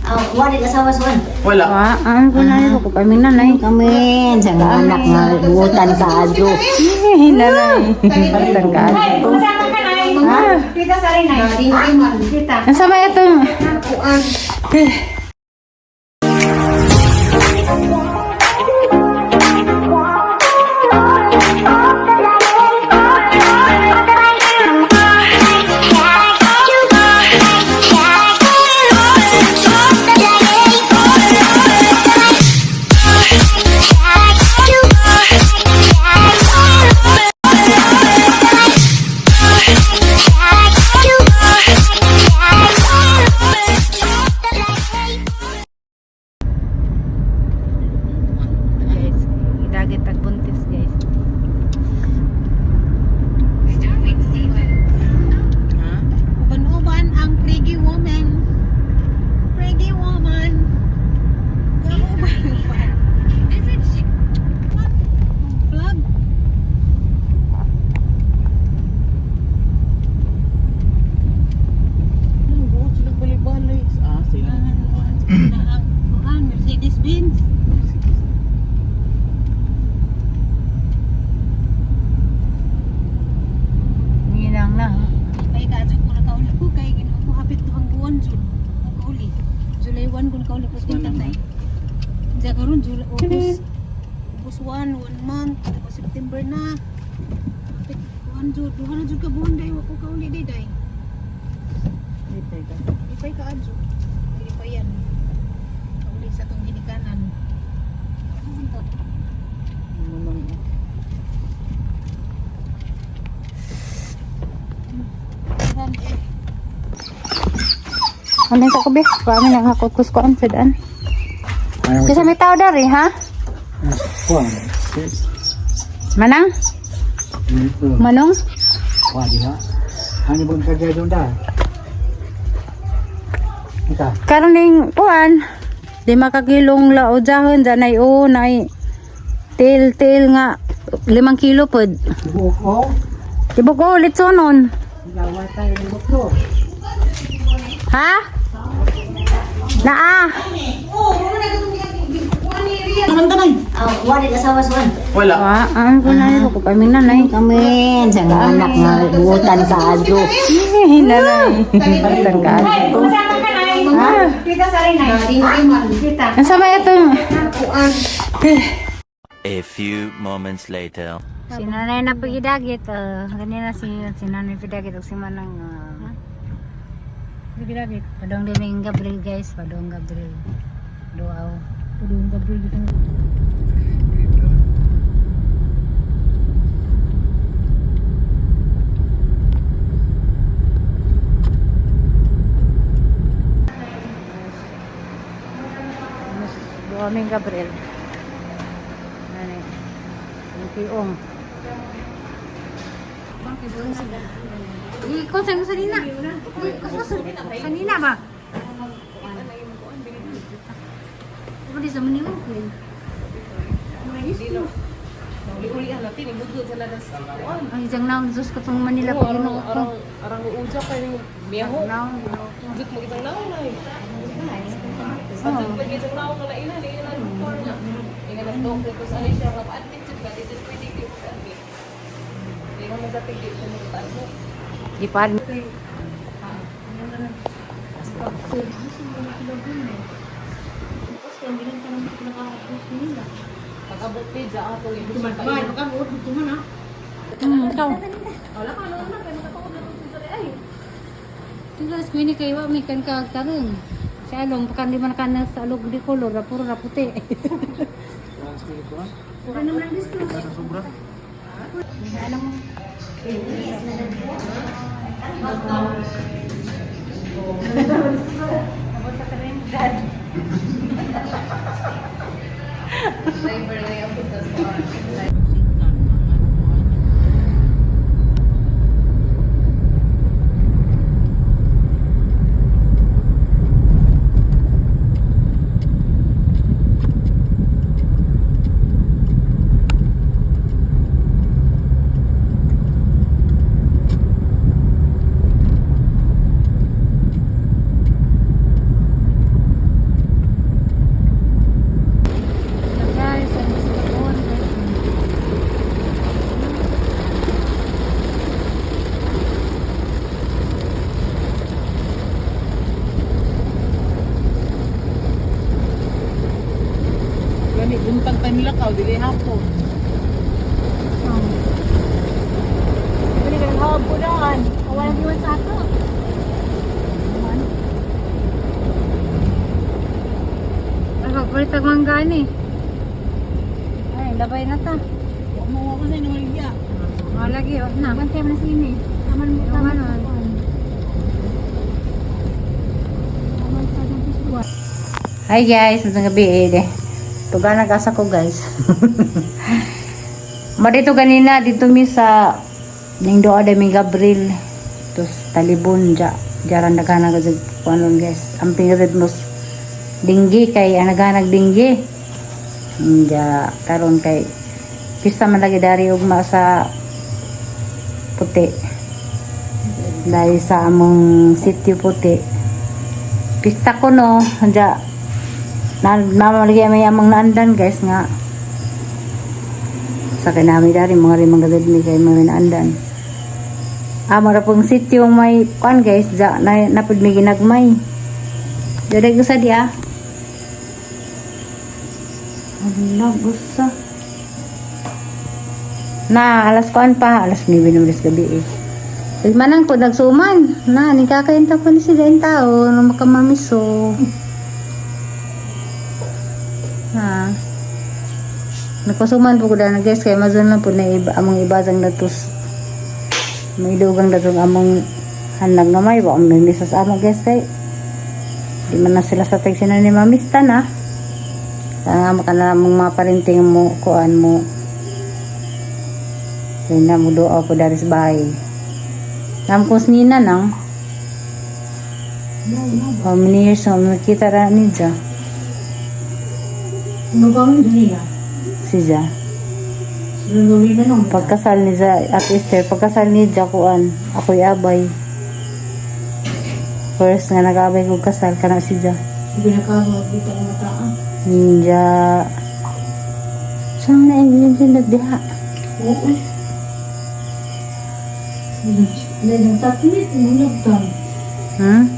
Ah, wala asawa suan. Wala. Wa, ay ko na ko kami nanay. Kami sa mga anak nga buutan ka adto. Nanay. Buutan ka adto. Ah. Ang sama ito. Guys, idagit at buntis, guys. Uban-uban ang preggy woman. Preggy woman. Uban-uban. Vlog. Anong buot sila balik-balik? Ah, sila. Kuan, Mercedes Benz. Nginang na. Kay kaadyo ko nakauli ko kay ginoo ko hapit duhang buwan jud. Ko kauli. July 1 ko nakauli ko tatay. Diya karon July, August. August 1, 1 month, tapos September na. Hapit kuan jud, duha na jud ka buwan day wa ko kauli day day. Ipay ka adyo. Hindi pa yan. Kauli sa tong ginikanan. Ano to? Ano sa kubi? Kami nang hakot kus ko sa daan. Kasi may tao dari, ha? Manang? Manong? Wah dia. Hanya pun kerja junda. Kita. Karon ning kuan, 5 ka kilong laodjahon janay o nay til til nga 5 kilo pod. Ibu ko. Tibok o litsonon. Lawa tayo ng buklo. Ha? Naa. Ah, wala asawa suan. Wala. Wa, ay ko na ko kami nanay. Kami sa mga anak nga buutan ka adto. Nanay. Buutan ka adto. Ah. Ang sama ito. A few moments later. Si nanay na pagidagit. Ganina si nanay pagidagit. O si manang. Pagidagit. Padong din yung Gabriel, guys. Padong Gabriel. Duaw. Padung Gabriel dito. Duaw aming Gabriel. Nanay. Yung tiong. Ikaw sa sanina. Ikaw sa sanina ba? Pwede sa manila ko. Uli-uli ang natin. Imugod sila ng kuan. Ay, diyang naon, Diyos ko itong Manila Oo, pa arang, ginoo ko. arang, arang uja kayo yung miyaho. Naon, ginoo ko. Dut mo itang naon ay. Dut lagi itang naon na ina, ina na niya. Inga na dok dito sa ano siya nga pa-admit jud ka dito pwede di mo admit. Di mo sa tigdi sa mga pa-admit. Di pa. Pag-abot ni dya ato yung pa. Ikaw. Wala ka na kay makatuod na to sa ay. Tingnan ko ini kay wa may kan kag tarong. Sa along pakan di man kan sa alog di kolor ra puro ra puti. Driver na yung punta sa Gani buntag tayo nilakaw, dili hapon. Pwede ka nang hawag po daan. Kawalan iwan sa ato. Ay, papalit ang mangga ni. Ay, labay na ta. Huwag mo ako sa inyo. Oh, lagi, oh, na. Bantay mo na sini. Taman mo, taman mo. Taman sa atong pisbuan. Hi guys, magandang gabi eh. De. Tuga nag-asa ko guys. Marito ganina dito mi sa ning doa de mi Gabriel. Tos talibon ja jaran daghan na gazig kuanon guys. Amping gazig mos dinggi kay anaghanag dinggi. Inja karon kay pista man lagi dari ugma sa puti. Dahil sa among sitio puti. Pista ko no, ja na mamaligay may amang naandan guys nga sa kinami dari mga limang gazed mi kay mga naandan ah mara pong sityo may kuan guys ja na napud mi ginagmay dere gusa di ah. Ala, gusa na alas kuan pa alas 9 ng alas gabi eh. Manang po nagsuman na ni kakainta po ni sila yung tao no makamamiso. Ha. Nagpasuman po ko dana guys kay Amazon lang po na iba among ibasang datos. May dugang datong among hanag nga may wa may misas amo guys kay di man na sila sa taxi na ni mamista na. Kaya nga maka na among mga parinting mo kuan mo. Kaya na mo doa po dari sa bahay. Nam ko nina nang. How many years na nakita ra ni Ja? Ano ba ang niya? Si Ja. Sinunuli na nung. Pagkasal ni Ja, at Esther, pagkasal ni Ja, kuan, ako'y abay. First nga nag-abay kong kasal, kana si Ja. Hindi nakahawag dito ang mataan. Ja. Saan na yung nagdiha? Oo eh. Dahil ang tatmit, nulagtan. Hmm?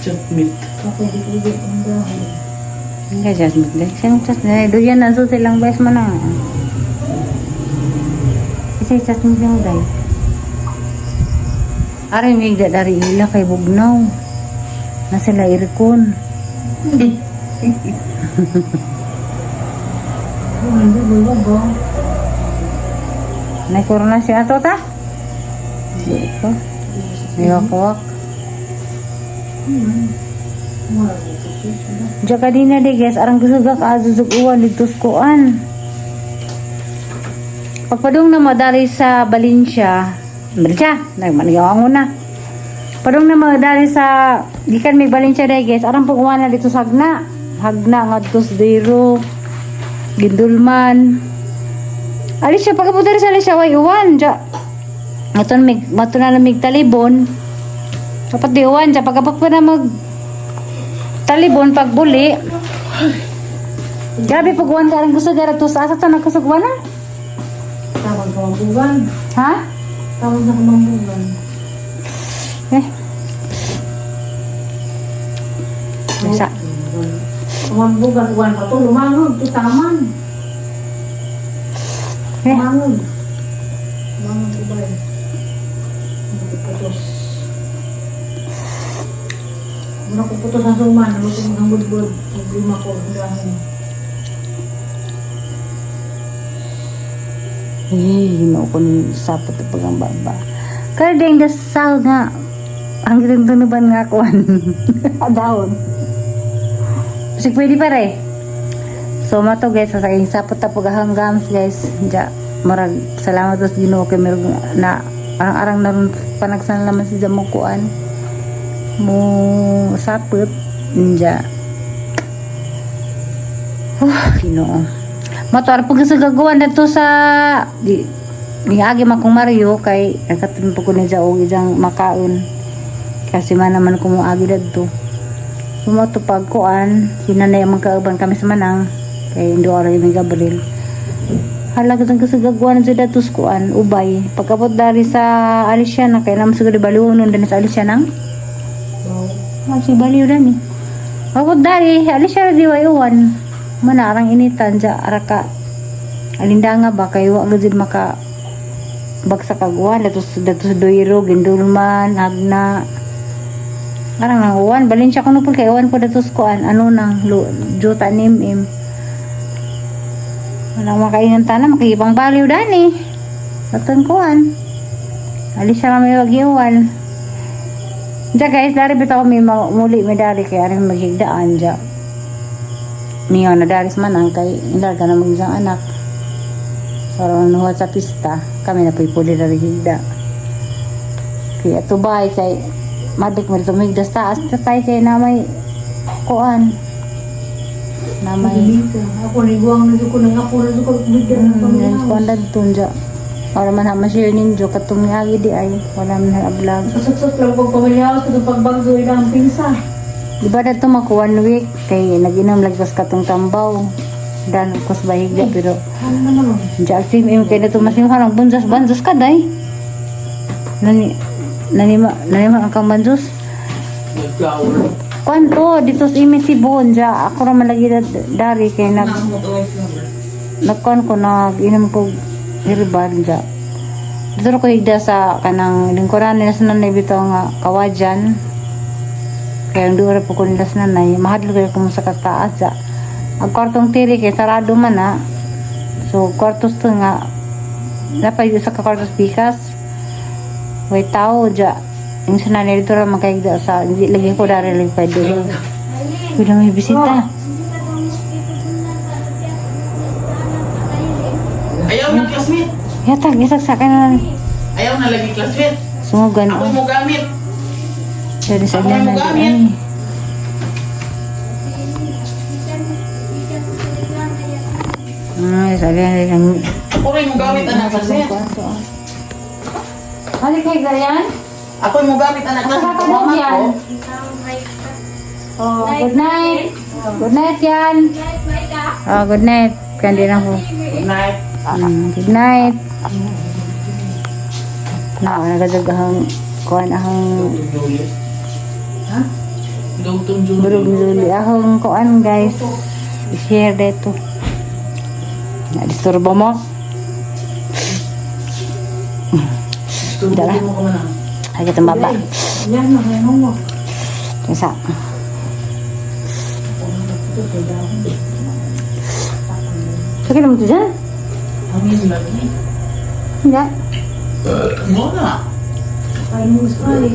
Chatmit. Kapag di ko ang dahon. Hindi, just mo. Saan just na? Doon yan, nasa silang bes mo na. Isa chat mo lang day. Aray, may dari ila kay Bugnaw. Na sila irikon. Hindi, wala ba? May corona siya ato ta? Di ko. May wakwak. Diya ka din na di guys, arang gusto ka kaazuzug uwan dito sa kuan. Pagpadong na madali sa Valencia, Valencia, nagmanigaw ang una. Padong na madali sa, gikan may Valencia dahil guys, arang pag na dito sa Hagna. Hagna nga dito sa Dero, Gindulman. Alis siya, pagkapunta rin sa Alicia, way uwan. Diya, mato na mig, mato na lamig talibon. Dapat di uwan, diya, pagkapag pa na mag talibon, pagbuli. Grabe, pag uwan ka rin gusto gara to sa asa to, nagkasugwan na. Tawag ka mambugan. Ha? Tawag na kamambugan. Eh. Nasa. Kamambugan, uwan pa to. Lumangod, tutaman. Eh. Lumangod. Lumangod, ubay. Putos. Muna ko putos ang suman. Ano ko mga budbud. Problema ko. Ang dahon. Eh, hinoo ko ni sapot na pagang baba. Kaya ding dasal nga. Ang gitong tunuban nga kuan. Dawon. Kasi pwede pare. So mato guys, sa aking sapot na paghahanggams guys. Ja, marag salamat sa Ginoo kay meron na arang-arang na ron panagsan naman si mo kuan. Mo sapot. Ja. Huh, Ginoo. Mato arang pag sa gagawa na to sa di niagi man kong Mario kay nagkatun po ko ni og isang makaon. Kasi man naman ko mo agi dadto. Sumato pagkuan, sinanay ang magkauban kami sa Manang kay indo ara yung Gabriel. Hala kasang kasagagawa na sa datos kuan, ubay. Pagkabot dari sa Alicia na kay naman siguro baliw nun din sa Alicia nang. Oh, si baliw dani. Pagkabot dari Alicia di way uwan. Mana arang initan ja ara ka alindanga ba kay wa gud maka bagsak ag uwan datos datos Duero, Gindulman, Agna. Arang nang uwan balin siya kuno pud kay uwan po datos kuan ano nang juta nim im. Wala makaingan tana makipang baliw dani. Atong kuan. Alis siya may wagiwan. Diya guys, dari bitaw may muli may dari kay aring maghigdaan diya. Niyo na daris man ang kay inlarga na mag isang anak. Parang nuha sa pista, kami na po'y puli na higda. Kaya tubay kay madik mo tumigda sa taas sa tayo kay na may kuan. Na may Ako ni guwang na ko nang ako na ko bigyan ng pamilya. kuan dagton diya. Para man ha ma-share ninyo katong niagi di ay wala man na vlog. Pasuksok lang pag pamilya house katong pagbagso ilang pinsa. Di ba dato mako one week kay nag-inom lagpas katong tambaw. Dan kus bahigda pero Ano na naman? diya sim im kay nato mas harang bunjas banjos ka day. Nani nanima nanima ang kang banjos. Nag-flower. Kwanto dito sa imi si Bon diya ako ra man lagi dari kay nag nagkuan ko nag inom ko herbal diya. Dito ra ko higda sa kanang lingkuran nila sa nanay bitaw nga kawadyan. Kaya ang duwa po ko nila sa nanay, mahadlok kayo kung sa kataas sa. Ang kwartong tiri kay sarado man na. So kwartos to nga napay sa ka kwartos pikas. Way tao dya. Yung sa nanay dito ra magkaigda sa hindi lagi ko dari lagi pa dulo. Wala may bisita. Ayaw na classmate. Yatag, yatag sa akin na. Ayaw na lagi classmate. Sumugan. Ako Oh. mo gamit. Dari sa Ako nanay. mo gamit. Ay. Ay, sabi na rin ang Ako rin mo gamit anak classmate. Hali kay Gayan? Ako mo gamit anak classmate. Nakakadog Mama yan. ko. Oh, good night. Good night, yan. Oh, good night. Kandi na ko. Good night. Good night. Na, nagadag ahang kuan ahang Ha? Dugtong Julie. burug zuli ahang kuan guys. Share dito. Na disturbo mo. Disturbo Dala. mo ko man. Ay kita baba. Yan na kayo mo. Isa. Sakit naman ito dyan? Ang lagi. Hindi. Mo na. Ay mo spray.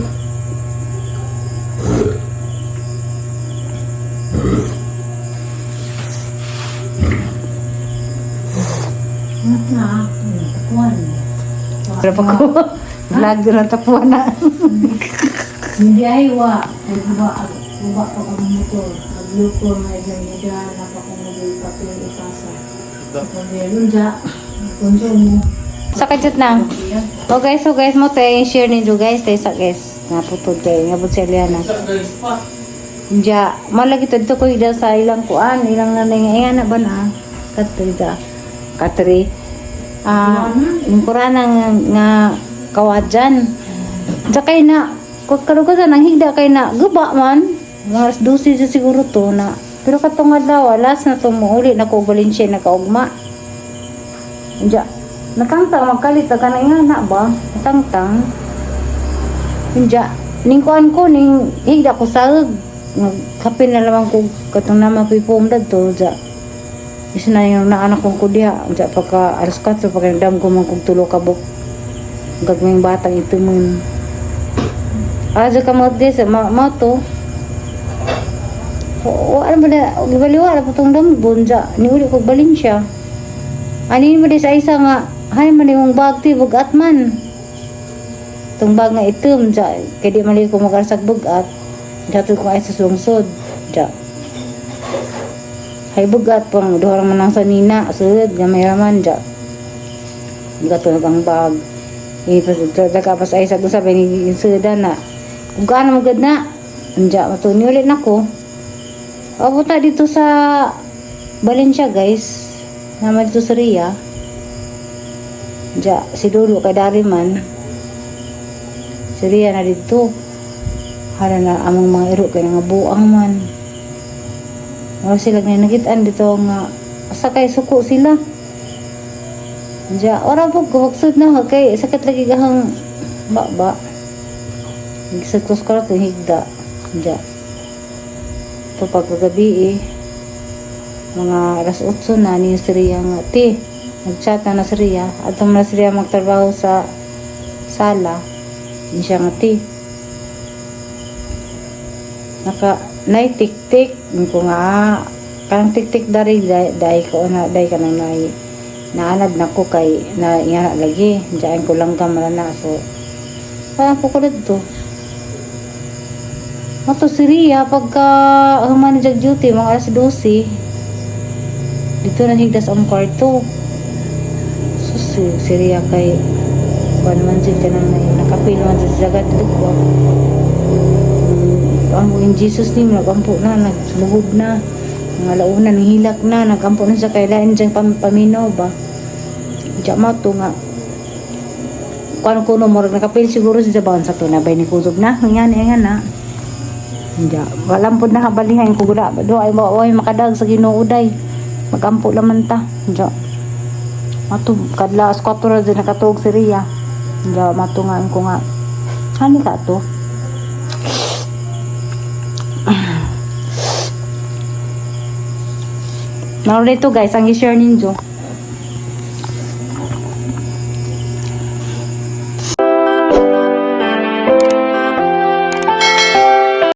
Na, kuan. Pero pa ko. Vlog doon ang tapuan na. Hindi ay wa. Ay uba uba pa kami motor. Nagluto na isang nida na pa kung papel ipasa. Pag-meron dya, konsol mo. Sa kajut na. Oh guys, so guys, mo tayo share ninyo guys. Tayo sa guys. Naputod kayo. Ngabot si Eliana. Sa guys pa. Diya, malagi to dito ko ida sa ilang kuan, ilang nanay nga inga na ba na? Katri da. Katri. Ah, yung kurana nga, nga kawadyan. Diya kay na, karuga sa nang higda kay na, guba man. Mga alas 12 siya siguro to na. Pero katong adlaw, last na to muuli na ko Valencia nakaugma. Diya, natangtang magkalit ka na nga na ba? Natangtang. Diya, ning kuan ko ning higda ko sa kapin na lamang ko katong nama ko ipom dadto diya. Isa na yung naanak kong ko diha. Diya pagka alas 4 pagka nagdam ko man kong tulo ka buk. Gagawin batang ito mo. Ah, diya ka mo guys, ma mo to. O, ano ba na, gibaliwa, po tong dambon, diya. Niuli ko balin siya. Ani mo di sa isa nga, hay man yung bag ti bugat man. Tong bag nga itom, diya. Kaya di mali ko magarasag bugat. Diya ko ay sa lungsod, diya. Hay bugat pang duha ra man ang sanina, sulod gamay ra man diya. Gatulog ang bag. Ipas pas ay sa sabi ni suda na. Kung gaano mo gud na. Anja matuni ulit nako. Abuta dito sa Valencia guys. Naman dito sa Ria. Diya, si Dulo kay Dariman. Si Ria na dito. Hala na among mga iro kay nga buang man. Wala sila nga nakitaan dito nga sa kay suko sila. Diya, ora po kuwagsud na kay sakit lagi gahang baba. Sa tos ko yung higda. Diya. Ito pagkagabi eh. Mga alas 8 na ni si Ria nga. Ti, nag-chat na na si Ria. At na si Ria magtrabaho sa sala. Yun siya nga, ti. Naka, nay tik-tik. Yun ko nga, ah, parang tik-tik dari, day ko na, day ka nang nay. Naanad na ko kay, na nga lagi. Diyan ko lang kamara na. So, parang po ko dito. Mato si Ria, pagka human jag duty, mga alas 12, dito na higdas ang kwarto. So, si Ria kay, kuan man siya ka nang nakapil man siya sa dagat ko. Ang in Jesus name, nagampo na, nagluhod na. Mga launa, nanghilak na, nagampo na siya kay lain diyang paminaw ba. Diya mato nga. Kuan kuno murag nakapil siguro siya baon sa tuna bay ni kuzob na. Nga ni nga na. Diya, walang pud nakabalihan ko gula. Do ay mo oy makadag sa Ginoo day. Magampo laman ta. Diya. Mato kadla alas 4 ra din nakatuog si Ria. Diya mato nga ko nga. Hani ka to? Naroon dito guys, ang i-share ninyo.